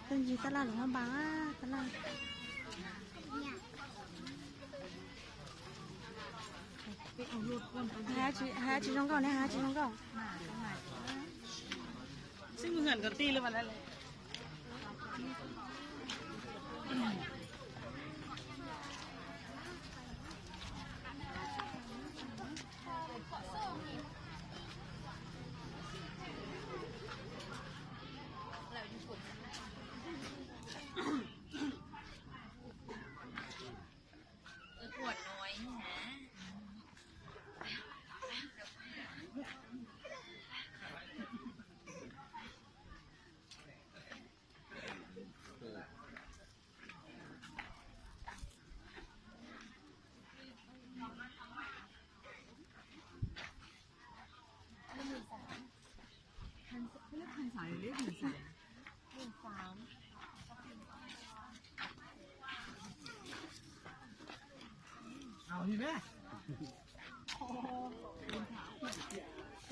Tau ncig tab laj lus hab npas tab laj. Hab tsis zoo nkauj ne, hab tsis zoo nkauj.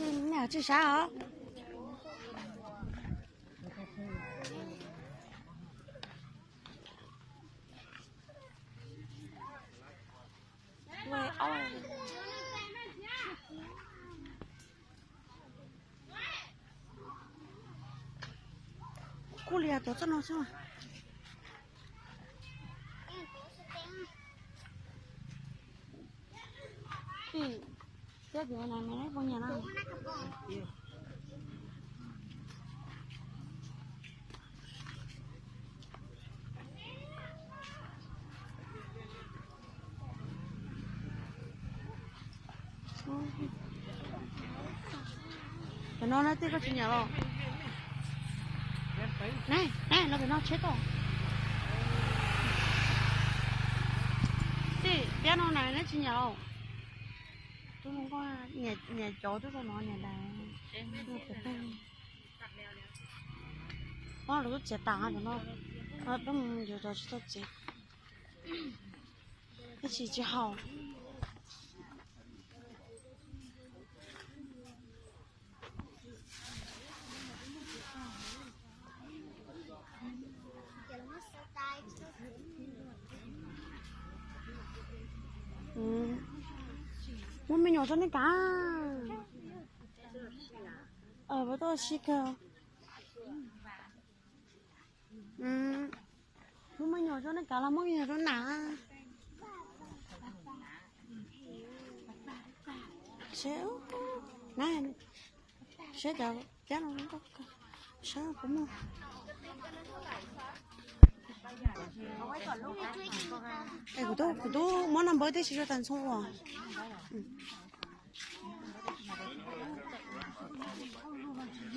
Nws tsis sab os. Kuj li tuav txoj no xwb. Thiab tias nais nais neb puas nyiam no? Pem no na, tej koj tsis nyiam los? Ne, ne, los pem no tsheb tau. Tej piab no na neb tsis nyiam los? Tub zoo nkauj, nyiam cov tub zoo no nyiam ntawd. Ob lub txiav tas no, peb mus yuav cov tsis tau txiav. Ib tsis tsis haus. Muaj me nyuam txog nej kav. Puas tau si kawg. Muaj me nyuam txog nej kav los muaj me nyuam txog na. Seb, na, seb cov piab no, seb puas muaj. Es kuv tub, kuv tub muab no npawb tib si rau tas ntxhoo uas.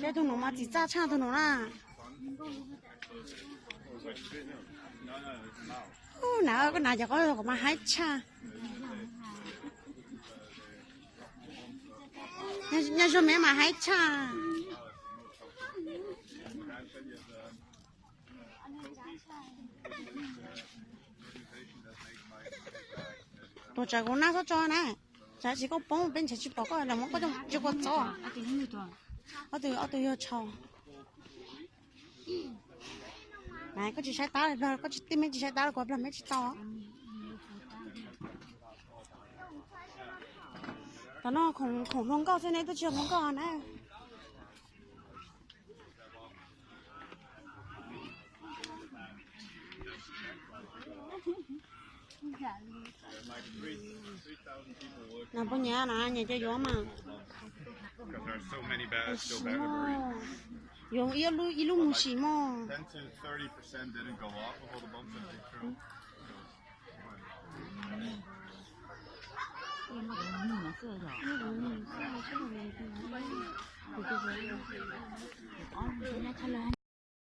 Seb tus nuav mas txim txaj tshaj tus nuav na. Ub, nav koj nav cov qub kom mas haib tshaj. Nyob zoo me mas haib tshaj. Tus tsawv kuv nab txhob tso na. Tsam sis koj poob peb ntshe tsis pom koj los muab koj coj tsis kua txob. Ob tug, ob tug yog tshau. Koj tsis saib tab, koj tsis tij meb tsis saib tab los kuv plag meb tsis tau. Tam no khoom hluas nkauj xwb ne, twb tsis yog hluas nkauj na. Nws puas nyiam na, nyiam ces yuav mas. Yuav ib lub, ib lub mus sim mog.